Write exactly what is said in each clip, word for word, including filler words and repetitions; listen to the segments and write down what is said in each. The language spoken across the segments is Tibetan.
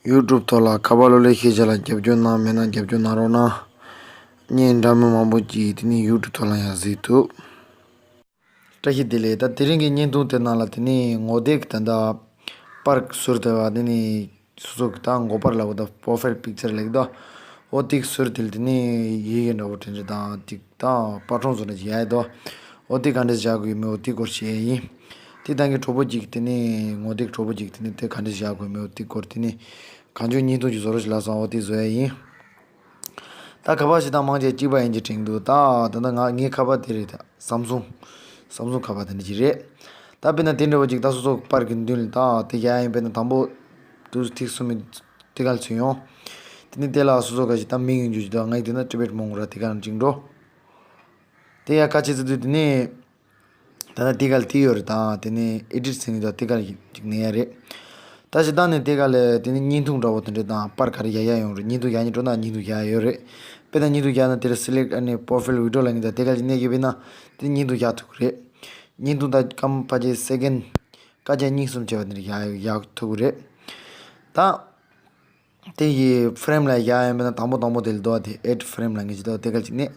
ཡུ་ཊུབ་ཐོག་ལ་ཁ་པར་གློག་ཀླད་ཤེས་བྱ་ལ་རྒྱབ་སྐྱོར་གནང་མེད་ན་རྒྱབ་སྐྱོར་གནང་རོགས་གནང་། བརྙན་འདྲ་མིན་མང་པོ་ཅིག་དེ་ནི་ཡུ་ཊུབ་ཐོག་ལ་ཡང་གཟིགས་ཐུབ། བཀྲ་ཤིས་བདེ་ལེགས། ད་དེ་རིང་གི་བརྙན་ཐུང་དེ་ནང་ལ་དེ་ནི་ངོ་དེབ་ད་ལྟ་པར་ཟུར་དེ་བ་དེ་ནི་སོ་སོ་གི་ད་མགོ་པར་ལ་འོ་ད་པོ་ཕའིལ་པིག་ཅར་ལེགས་ད། འོ་དེ་ཟུར་དེ་ལ་དེ་ནི་ཡི་གེ་འདྲ་བོ་དེ་འདྲ་དང་ཅིག་ད་པར་སྒྲོམ་བཟོ་ན་ཅིག་ཡ་ཡ་དོ། འོ་དེ་ག་འདྲ་བཞག་དགོས་མེད་འོ་དེ་སྐོར་བཤད་ཡིན། དེ་དང་གི་གྲོགས་པོ་ཅིག་དེ་ནི་ངོ་དེབ་གྲོགས་པོ་ཅིག་དེ་ནི་དེ་ག་འདྲ་བཞག་དགོས་མེད་འོ་དེ་སྐོར་དེ་ནི་གང་བྱུང་བརྙན་ཐུང་ཅིག་བཟོ་རོགས་ཞེས་ལབ་སོང་འོ་དེ་བཟོ་ཡ་ཡིན། ད་ཁ་པར་ཞིག་དང་མང་ཆེ་གཅིག་པ་ཡིན་གྱི་དྲན་འདུག་ད་ད་ད་ང་ངའི་ཁ་པར་དེ་རེད་ད་སམ་སུང་། སམ་སུང་ཁ་པར་དེ་འདྲ་ཅིག་རེད། ད་དཔེར་ན་དེ་འདྲ་བོ་ཅིག་ད་སོ་སོ་པར་གྱི་མདུན་ལ་ད་དེ་རྒྱག་ཡིན་དཔེར་ན་དང་པོ་དུ་ཐིག་གསུམ་མི་དེ་ག་ལ་ཚུད་ཡོང་། དེ་ནི་དེ་ལ་སོ་སོ་ག་ཞིག་ད་མིང་ཡོང་རྒྱུ་ཞིག་ད་ངའི་དེ་ན་ཊི་བེཊ་མོང་ར་དེ་ག་ལ་བཅིངས་འགྲོ། དེ་ཡ་ཁ་ཆེ་ཚེ་དུས་དེ་ནི། ད་ལྟ་དེ་ག་ལ་དེ་ཡོད་རེད་དང་དེ་ནི་ཨེ་ཌིཊ་ཟེར་ནི་ད་དེ་ག་ལ་ཅིག་ནས་ཡ་རེད། ད་ཞེ་དྲག་ནས་དེ་ག་ལ་དེ་ནི་བརྙན་ཐུང་འདྲ་བོ་དེ་འདྲ་དང་པར་ག་རེ་ཡ་ཡ་ཡོང་རེད། བརྙན་ཐུང་ཡ་ཉི་འགྲོ་ན་བརྙན་ཐུང་ཡ་ཡོད་རེད། དཔེར་ན་བརྙན་ཐུང་ཡ་ན་དེ་ལ་སི་ལེག་ཨ་ནི་པོ་ཕའིལ་བི་ཌི་ཡོ་ལ་ནི་ད་དེ་ག་ལ་ཅིག་གནས་ཀྱི་བས་ན་དེ་བརྙན་ཐུང་ཡ་ཐུག་རེད། བརྙན་ཐུང་ད་སྐམ་ཕ་ཆེ་སེ་ཀེན་ཀ་ཅ་གཉིས་གསུམ་བྱས་པ་དེ་འདྲ་ཡ་ཡ་ཐུག་རེད། ད། དེ་ཡི་ཕ་རེམ་ལ་ཡ་ཡིན་པ་ན་དང་པོ་དང་པོ་དེ་ལ་འདུག་བ་དེ་ཨེཌ་ཕ་རེམ་ལ་ངེས་ཅི་འདུག་དེ་ག་ཅིག་ནས།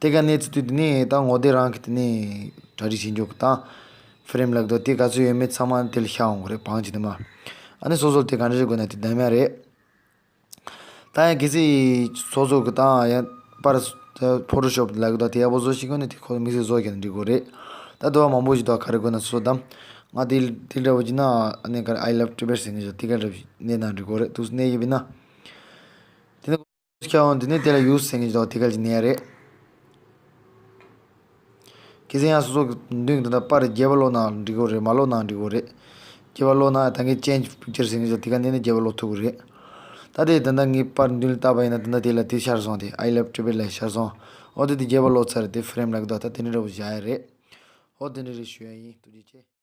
དེ་ག་ནས་ཚུད་དུས་དེ་ནས་ད་ངོ་དེ་རང་གི་དེ་ནས་གྲ་སྒྲིག་བྱེད་འཇོག་གི་ད། ཕ་རེམ་ལ་འདུག་དེ་ག་ཚོད་ཡོད་མེད་ཚང་མ་དེ་ལ་ཤ་འོང་གི་རེད་བང་ཅི་དེ་མ། ཨ་ནི་སོ་སོར་དེ་ག་འདྲ་རེད་དགོས་ན་དེ་འདམ་ཡ་རེད། ད་ཡང་གལ་སྲིད་སོ་སོ་གི་ད་ཡང་པར་ཕོ་ཊོ་ཤོབ་ལ་གི་ད་དེ་ཡག་པོ་བཟོ་ཤེས་ཀྱི་ནས་དེ་ཁོ་དམིགས་བསལ་བཟོ་རྒྱུ་ན་འགྲིག་གི་རེད། ད་དུ་བ་མང་པོ་ཞིག་ད་ག་རེ་དགོས་ན་སོ་སོ་དམ། ང་དེ་དེ་འདྲ་བོ་ཅིག་ན་ཨ་ནི་ག་རེ་I love Tibet ཟེར་མཁན་ཞིག་དེ་ག་འདྲ་བོ་ཞིག་གནས་ན་འགྲིག་གི་རེད་འདུག་གནས་ཡིན་པས་ན། དེ་ནས་ཁྱེད་འོང་དེ་ནས་དེ་ལ་ཡུ་ཟེར་མཁན་ཞིག་དེ་ག་ཅིག་གནས་ཡ་རེད། གལ་སྲིད་ཡང་སོ་སོ་གི་མདུན་གྱི་ད་ལྟ་པར་རྒྱས་པ་ཀློག་ན་འགྲིག་གི་རེད་མ་ཀློག་ན་འགྲིག་གི་རེད། རྒྱས་པ་ཀློག་ན་ད་གིན་ཅེན་ཇི་པིག་ཅར་ཟེར་མཁན་ཞིག་དེ་ག་གནས་ནས་རྒྱས་པ་ཀློག་ཐུབ་ཀྱི་རེད། ད་དེ་ད་ལྟ་ངའི་པར་མདུན་ལ་བལྟས་པ་ཡིན་ན་ད་ལྟ་དེ་ལ་དེ་ཤར་སོང་དེ་I love Tibet ལ་ཤར་སོང་། འོ་དེ་དེ་རྒྱས་པ་ཀློག་ཚར་དེ་ཕ་རེམ་ལ་གི་ད་ད་དེ་འདྲ་འདྲ་བོ་བཞག་ཡ་རེད། འོ་དེ་འདྲ་རེད་ཞུ་ཡ་ཡིན་ཐུགས་རྗེ་ཆེ།